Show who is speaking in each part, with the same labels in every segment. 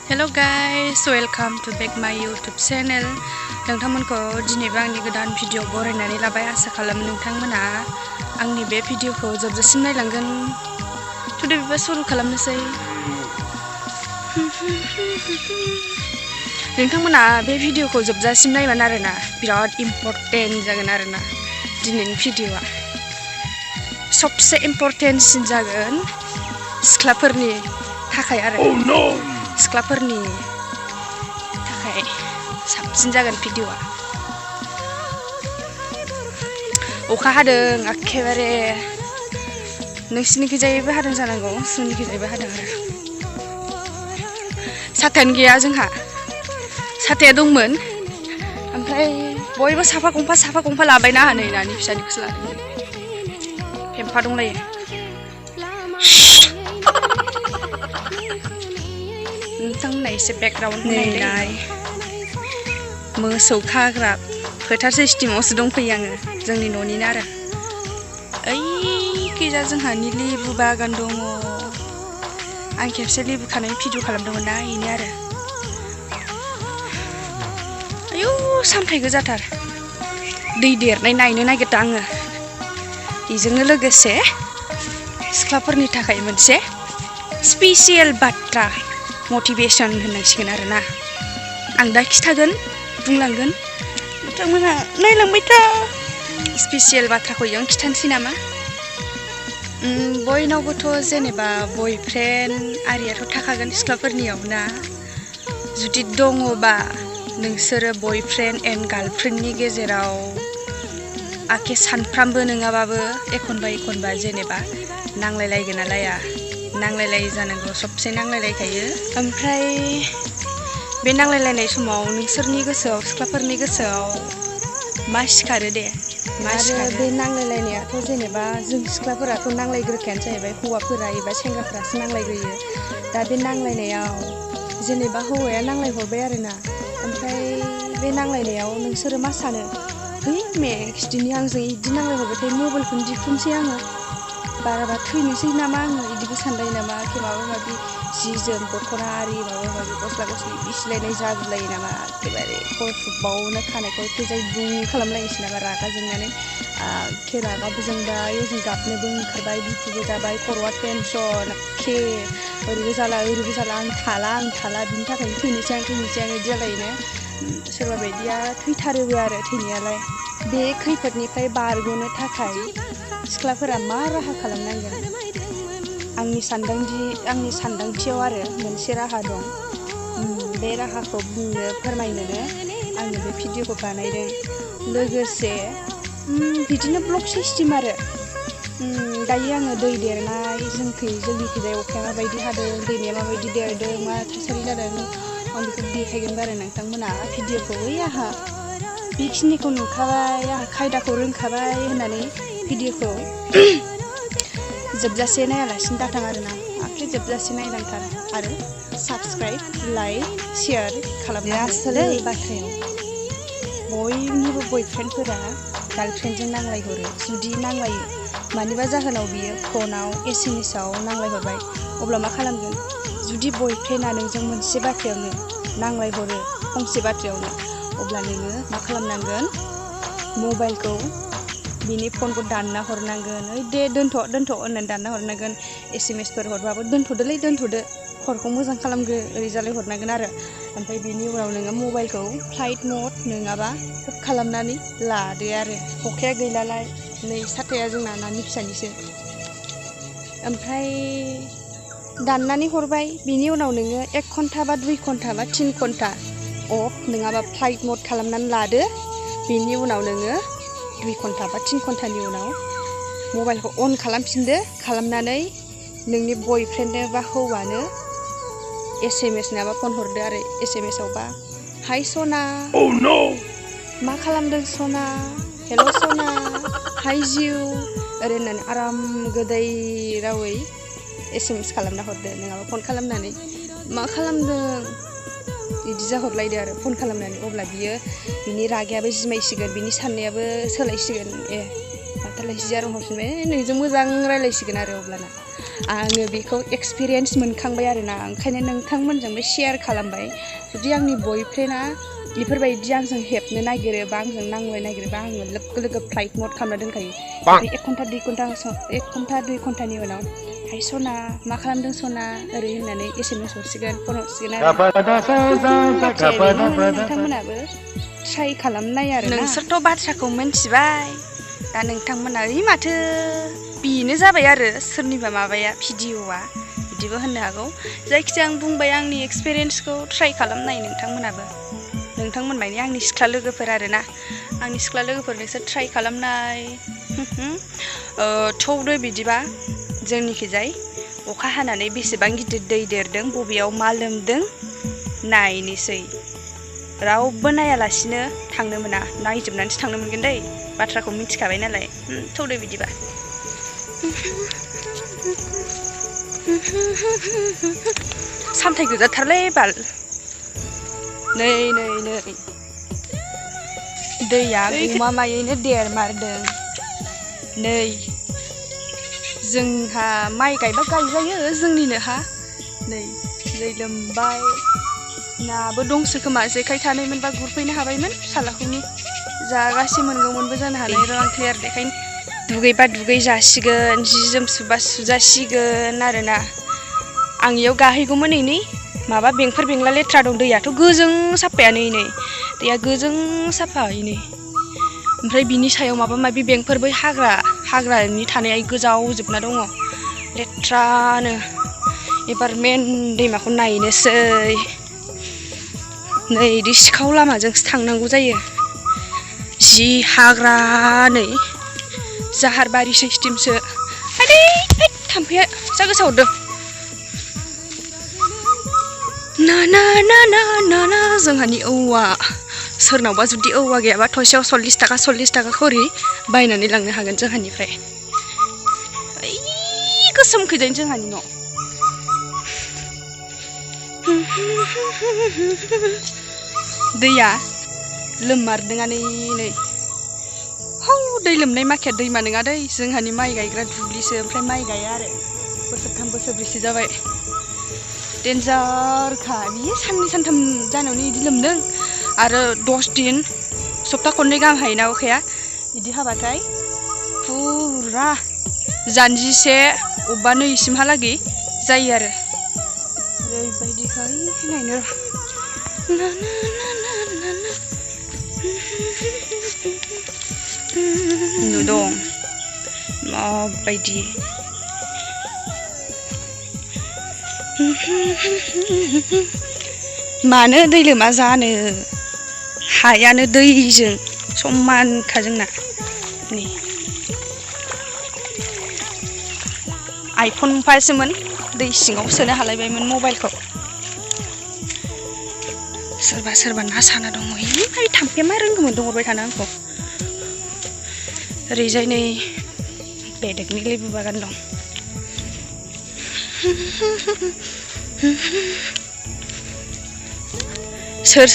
Speaker 1: Hello guys, welcome to back my YouTube channel. नोंथांमोनखौ दिनैबो आंनि गोदान भिडिअ बरायनानै लाबाय। आसा खालामो नोंथांमोना आंनि बे भिडिअखौ जोबजासिम नायलांगोन। टुडे बिबा सुरु खालामनोसै। नोंथांमोना बे भिडिअखौ जोबजासिम नायबान आरोना बिराद इम्पोर्टेन्ट जागोन आरोना दिनैनि भिडिअआ। सबसे इम्पोर्टेन्टसिन जागोन सिख्लाफोरनि थाखाय आरो सिख्लाफोरनि थाखाय साबसिन जागोन भिडिअआ। अखा हादों एखेबारे नोंसिनिखैजायबो हादों जानांगौ, जोंनिखैजायबो हादों आरो। साथायानो गैया जोंहा, साथाया दंमोन ओमफ्राय बयबो साफा गंफा लाबायना नै नानि फिसानिखौसो लादों। फेम्फा दंलायो। नोंथांमोना एसे बेकग्राउन्ड नायलाय। मोसौ खाग्रा फोथार सिस्टेमावसो दंफैयो आङो, जोंनि न'निनो आरो। ओइ खैजा जोंहानि लेबु बागान दङ। आं खेबसे लेबु खानायनि भिडिअ खालामदोंमोन ना, बेनो आरो। आयौ सामथाइ गोजाथार, दै देरनाय नायनो नागिरदों आङो। बेजोंनो लोगोसे सिख्लाफोरनि थाखाय मोनसे स्पेसियेल बाथ्रा मटिभेशन होननांसिगोन आरोना। आं दा खिथागोन, बुंलांगोन, नोंथांमोना नायलांबाय था। स्पेसियेल बाथ्राखौ इयावनो खिथानोसै नामा? बयनावबोथ' जेनेबा बयफ्रेन्ड आरियाथ' थाखागोन सिख्लाफोरनियाव ना। जुदि दङबा नोंसोरो बयफ्रेन्ड एन्ड गार्लफ्रेन्डनि गेजेराव आखे सानफ्रामबो नङाबाबो एखनबा जेनेबा नांलायलायगोन ना लाया? नांलायलायो जानांगौ, सबसे नांलायलायखायो। ओमफ्राय बे नांलायलायनाय समाव नोंसोरनि गोसोआव, सिख्लाफोरनि गोसोआव मा सिखारो दे? मा सिखारो? बे नांलायलायनायाथ' जेनेबा जों सिख्लाफोराथ' नांलायग्रोखायानो जाहैबाय, हौवाफोरा एबा सेंग्राफोरासो नांलायग्रोयो। दा बे नांलायनायाव जेनेबा हौवाया नांलायहरबाय आरोना, ओमफ्राय बे नांलायनायाव नोंसोरो मा सानो? है मेक्स दिनै आंजों बिदि नांलायहरबाथाय मबाइलखौनो दिहुनसै आङो, बाराबा थैनोसै नामा आङो, बिदिबो सानलायो नामा? माबा माबि जि जोम दख'ना आरि माबा माबि गस्ला गस्लि बिसिलायनाय जागुलायो नामा? एखेबारे खर'बावनो खानायखौ एखेजाय बुं खालामलायनोसै नामा रागा जोंनानै? एखे रागाबो जोंबाय, ओजों गाबनोबो ओंखारबाय, दुखुबो जाबाय, खर'आ टेनसन एखे ओरैबो जाला आं थाला बिनि थाखायनो थैनोसै आं बिदि जालायोनो। सोरबा बायदिया थैथारोबो आरो थैनायालाय। बे खैफोदनिफ्राय बारग'नो थाखाय सिख्लाफोरा मा राहा खालामनांगोन? आंनि सानदांथियाव आरो मोनसे राहा दं। बे राहाखौ फोरमायनोनो आङो बे भिडिअखौ बानायदों। लोगोसे बिदिनो ब्लग सिस्टेम आरो। दायो आङो दै देरनाय जोंनिखैजाय अखाया माबायदि हादों, दैमाया माबायदि देरदों, मा थासारि जादों, आं बेखौ देखायगोन आरो नोंथांमोना भिडिअखौ। आंहा बेखिनिखौ नुखाबाय, आंहा खायदाखौ रोंखाबाय होननानै भिडिअखौ जोबजासे नायालासिनो दाथां आरोना। आखिर जोबजासे नायलांथार आरो साबस्क्राइब, लाइक, शेयार खालामनांगौ। बाथ्रायाव बयनिबो बयफ्रेन्डफोरा गार्लफ्रेन्डजों नांलायहरो। जुदि नांलायो, मानिबा जाहोनाव बियो फनाव SMS-आव नांलायहरबाय, अब्ला मा खालामगोन? जुदि बयफ्रेन्डआ नोंजों मोनसे बाथ्रायावनो नांलायहरो, फंसे बाथ्रायावनो, अब्ला नोङो मा खालामनांगोन? मबाइलखौ, बिनि फनखौ दानना हरनांगोन। ओइ दे दोनथ' होननानै दानना हरनांगोन। SMS-फोर हरबाबो दोनथ'दो, खर'खौ मोजां खालामग्रो, ओरै जालाय हरनांगोन आरो। ओमफ्राय बिनि उनाव नोङो मबाइलखौ फ्लाइट मड नङाबा अफ खालामनानै लादो आरो। अखाया गैलालाय, नै साथाया जोंना नानि फिसानिसो। ओमफ्राय दाननानै हरबाय, बिनि उनाव नोङो 1 घन्टा बा 2 घन्टा बा 3 घन्टा अफ नङाबा फ्लाइट मड खालामनानै लादो। बिनि उनाव नोङो 2 घन्टा बा 3 घन्टानि उनाव मबाइलखौ अन खालामफिनदो। खालामनानै नोंनि बयफ्रेन्डनो बा हौवानो SMS नङाबा फन हरदो आरो। SMS-आव बा हाय सना, मा खालामदों सना, हेल' सना, हाय जिउ, ओरै होननानै आराम गोदै रावै SMS खालामना हरदो, नङाबा फन खालामनानै मा खालामदों बिदि जाहरलायदो आरो फन खालामनानै। अब्ला बिनि रागायाबो जिमायसिगोन, बिनि साननायाबो सोलायसिगोन। लाथारलायसै आरो हरफिनबाय नोंजों मोजां रायलायसिगोन आरो अब्लाना आङो बेखौ एक्सपिरियेन्स मोनखांबाय आरोना ओंखायनो नोंथांमोनजोंबो शेयार खालामबाय जुदि आंनि बयफ्रेन्डआ बेफोरबायदि आंजों हेबनो नागिरोबा आंजों नांलाय नागिरोबा आङो लोगो लोगो फ्लाइट मड खालामना दोनखायो ओमफ्राय 1 घन्टा 2 घन्टानि उनाव हाय सना मा खालामदों सना ओरै होननानै SMS हरसिगोन फन हरसिगोन आरो नोंथांमोनाबो ट्राइ खालामनाय आरो नोंसोरथ' बाथ्राखौ मिन्थिबाय दा नोंथांमोना माथो बेनो जाबाय आरो सोरनिबा माबाया भिडिअ'आ बिदिबो होननो हागौ जायखिजाया आं बुंबाय आंनि एक्सपिरियेन्सखौ ट्राइ खालामनाय नोंथांमोन माने आंनि सिख्ला लोगोफोर आरोना आंनि सिख्ला लोगोफोर नोंसोर ट्राइ खालामनाय थौदो बिदिबा जोंनिखिजाय अखा हानानै बेसेबां गिदिर दै देरदों बबेयाव मा लोमदों नायनोसै रावबो नायालासिनो थांनो मोना नायजोबनानैसो थांनो मोनगोन दै बाथ्राखौ मिथिखाबाय नालाय थौदो बिदिबा सामथाइ गोजाथारलै बाल नै दैया गमामायैनो देरमारदों नै जोंहा माइ गायबा गायजायो जोंनिनो हा नै लोमबाय नाबो दंसो खोमा जेखाइ थानायमोनबा गुरफैनो हाबायमोन सालाखौनि जागासे मोनगौमोनबो जानो हानाय र' आं क्लियार देखायनो दुगैबा दुगै जासिगोन जि जोम सुबा सुजासिगोन आरोना आं इयाव गाहैगौमोन नै माबा बेंफोर बेंला लेथ्रा दं दैयाथ' गोजों साफायानो नै दैया गोजों साफायै ओमफ्राय बिनि सायाव माबा माबि बेंफोर बै हाग्रानि थानाया गोजावजोबना दङ लेथ्रानो एबार मेन दैमाखौ नायनोसै नै इदि सिखाव लामाजोंसो थांनांगौ जायो जि हाग्रा नै जाहारबारि सिस्टेमसो आदै थाम्फैया जा गोसा हरदों ना जोंहानि औवा सोरनावबा जुदि औवा गैयाबा थसेयाव 40 थाखा खरि बायनानै लांनो हागोन जोंहानिफ्राय ओइ गोसोम खैजाय जोंहानि न' दैया लोममारदोंआनो नै हौ दै लोमनाय माखाया दैमा नङा दै जोंहानि माइ गायग्रा दुब्लिसो ओमफ्राय माइ गाया आरो बोसोरथाम बोसोरब्रैसो जाबाय डेन्जारखा बियो साननै सानथाम जानायावनो इदि लोमदों आरो 10 दिन सप्ता खननै गाहाम हायोना अखाया इदि हाबाथाय फुरा जानजिसे अबेबा नैसिमहालागै जायो आरो ओरैबायदिखाय नायनो नुदों माबायदि मानो दै लोमा जानो हायानो दैजों समानखा जोंना नै आइफन गंफासोमोन दै सिङाव सोनो हालायबायमोन मबाइलखौ सोरबा ना साना दङ ओइ थाम्फैया मा रोंगौमोन दंहरबाय थानो आंखौ ओरैजाय नै बेलेगनि लेबु बागान दं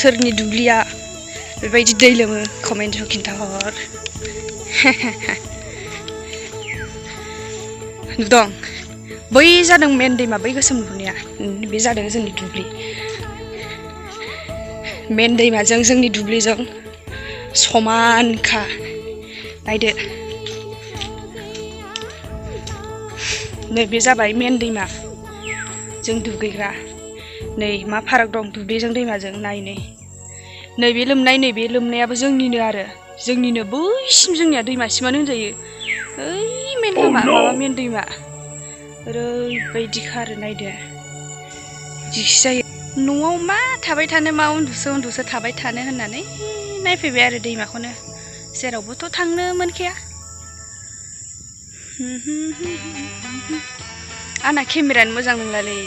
Speaker 1: सोरनि दुब्लिया बेबायदि दै लोमो कमेन्टआव खिन्थाहर नुदों बै जादों मेन दैमा बै गोसोम नुहुरनाया बे जादों जोंनि दुब्लि मेन दैमाजों जोंनि दुब्लिजों समानखा नायदो नैबे जाबाय मेन दैमा जों दुगैग्रा नै मा फाराग दं दुब्लिजों दैमाजों नैबे लोमनायाबो जोंनिनो आरो जोंनिनो बैसिम जोंनिया दैमासिमानो होनजायो ओइ मेन लामा माबा मेन दैमा ओरैबायदिखा आरो नायदो जिखि जायो न'आव मा थाबाय थानो मा उन्दुसो थाबाय थानो होननानै नायफैबाय आरो दैमाखौनो जेरावबोथ' थांनो मोनखाया आंना केमेरायानो मोजां नंलालै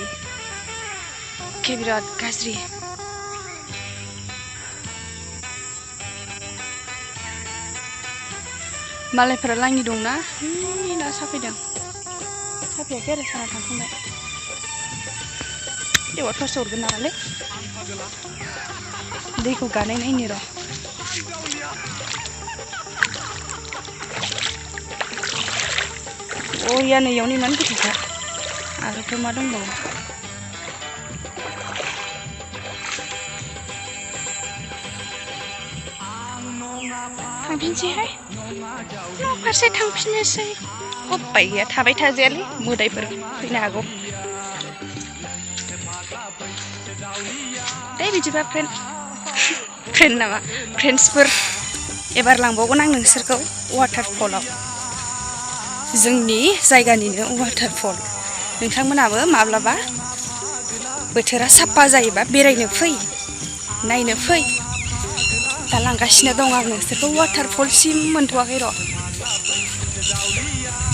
Speaker 1: बिराद गाज्रि मालायफोरा लाङि दंना ना साफैदों साफैयाखै आरो साना थांखांबाय देवा थर्स हरगोन नामालै दैखौ गानाय नायनो र' बरिया नैयावनो इमान गोथौखा आरोथ' मा दंबावो थांफिनसैहाय न' फारसे थांफिननोसै उपाय गैया थाबाय थाजायालै मोदायफोर फैनो हागौ दे बिदिबा फ्रेन्ड नामा फ्रेन्ड्सफोर एबार लांबावगोन आं नोंसोरखौ वाटारफलाव जोंनि जायगानिनो वाटारफल नोंथांमोनाबो माब्लाबा बोथोरा साफा जायोबा बेरायनो फै नायनो फै दा लांगासिनो दं आं नोंसोरखौ वाटारफलसिम मोनथ'वाखै र'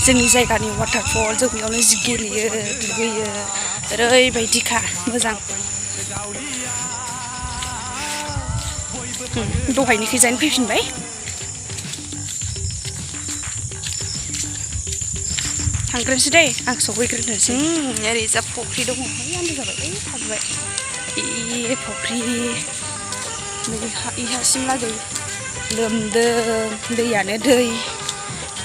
Speaker 1: जोंनि जायगानि वाटारफल जों बेयावनो जि गेलेयो दुगैयो ओरैबायदिखा मोजां दहायनिखैजानो फैफिनबाय थांग्रोनोसै दै आं सहैग्रोनोसै ओरैजा फख्रि दङ आन्दाय जाबाय थाबोबाय ए फख्रि इहासिम लागै लोमदों दैयानो दै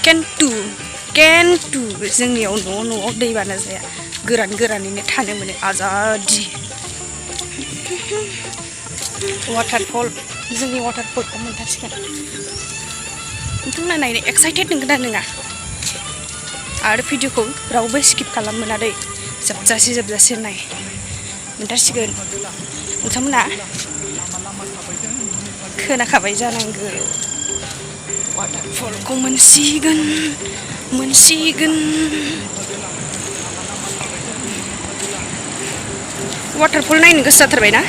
Speaker 1: केन्टु जोंनियाव न'आव दैबाना जाया गोरानैनो थानो मोनो आजादि वाटारफल जोंनि वाटारफलखौ मोनथारसिगोन नोंथांमोना नायनो एक्साइटेड नंगौना नङा आरो भिडिअखौ रावबो स्किप खालाम मोना दै जोबजासे नाय मोनथारसिगोन नोंथांमोना खोनाखाबाय जानांगौ वाटारफलखौ मोनसिगोन वाटारफल नायनो गोसो जाथारबाय ना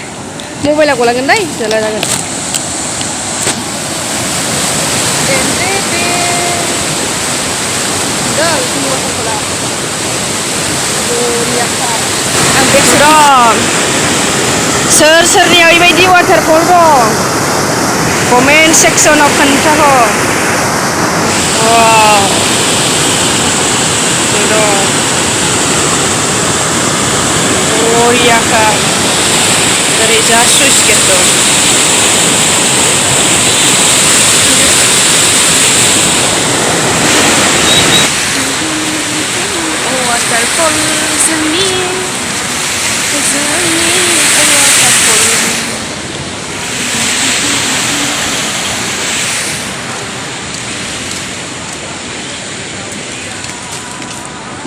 Speaker 1: मबाइला गलांगोन दै जाला जागोन आं बेसो दं सोरनियाव बेबायदि वाटारफल दं कमेन्ट सेक्सनाव खोन्थाहर दं बरियाखा ओरैजा सुइस गेट दं वाटारफल जोंनि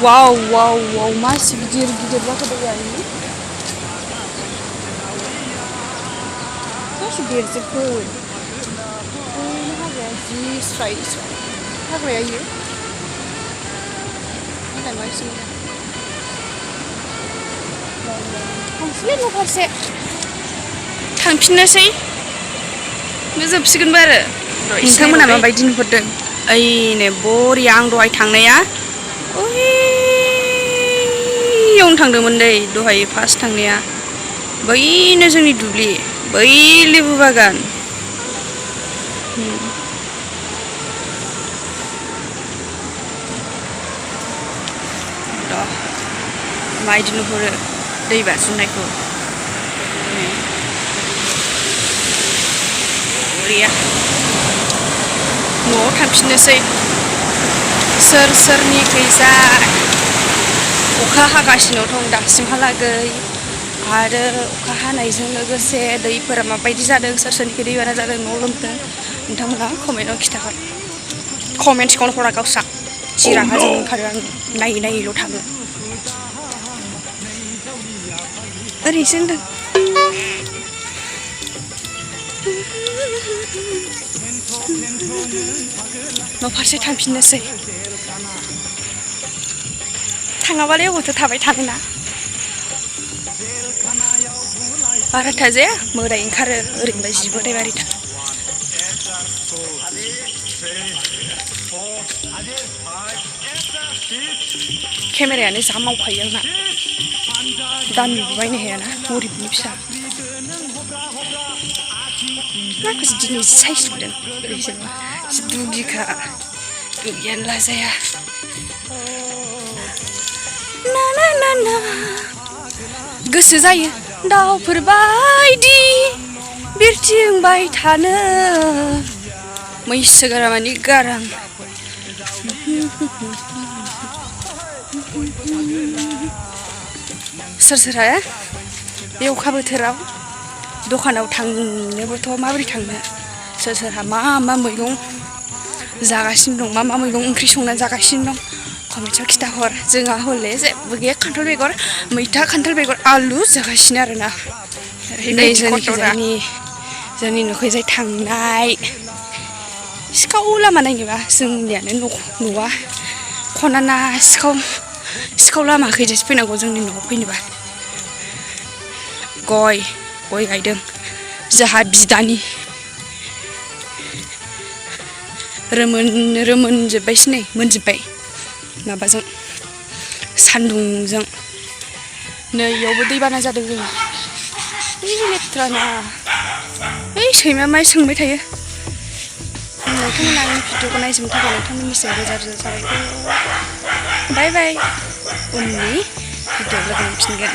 Speaker 1: वाव मासि गिदिर जाखो दैया मासि देरजोबखो हाग्राया जि स्राय हाग्राया इयो थांसैलै न' फारसे थांफिननोसै जोबसिगोनबो आरो नोंथांमोना माबायदि नुहुरदों ओइनो बरिया आं दहाय थांनाया ओइयावनो थांदोंमोन दै दहाय फार्स्ट थांनाया बैनो जोंनि दुब्लि बै लेबु बागान माबायदि नुहुरो दै बाज्रुमनायखौ बरिया न'आव थांफिननोसै सोरनि खैजा अखा हागासिनो दं दासिमहालागै आरो अखा हानायजों लोगोसे दैफोरा माबायदि जादों सोरनिखै दैबाना जादों न' लोमदों नोंथांमोना कमेन्टआव खिन्थागोन कमेन्टखौनो हरा गावस्रा जि रागाजों ओंखारो आं नायैल' थाङो ओरैसो होनदों न' फारसे थांफिननोसै थाङाबालाय अबावथो थाबाय थानो ना बारा थाजाया मोदाय ओंखारो ओरैनोबा जि मोदाय बारिथा केमेरायानो जा मावखायो आंना दामिबो बायनो हायाना गरिबनि फिसा नाखौसो दिनै जि साइज नुदों ओरैसो दुगिखा दुगियानो लाजाया ना गोसो जायो दाउफोर बायदि बिरथिंबाय थानो मैसो गारामानि गारां सोर सोरहा बे अखा बोथोराव दखानाव थांनोबोथ' माबोरै थांनो सोर सोरहा मा मा मैगं जागासिनो दं मा मा मैगं ओंख्रि संना जागासिनो दं कमेन्टआव खिथाहर जोंहा हले जेबो गैया खान्थाल बेगर मैथा खान्थाल बेगर आलु जागासिनो आरोना नै जोंनि न'खैजाय थांनाय सिखाव लामा नायनोबा जोंनियानो न'आ खनाना सिखाव लामाखैजायसो फैनांगौ जोंनि न'आव फैनोबा गय गायदों जोंहा बिदानि रोमोनजोब्बायसो नै मोनजोब्बाय माबाजों सान्दुंजों नै इयावबो दैबाना जादों जोंना लेथ्राना सैमा माय सोंबाय थायो नोंथांमोना आंनि भिडिअखौ नायजोबनो थाखाय नोंथांमोननिसिम रोजा रोजा साबायखर बाय बाय उननि भिडिअ लोगो मोनफिनगोन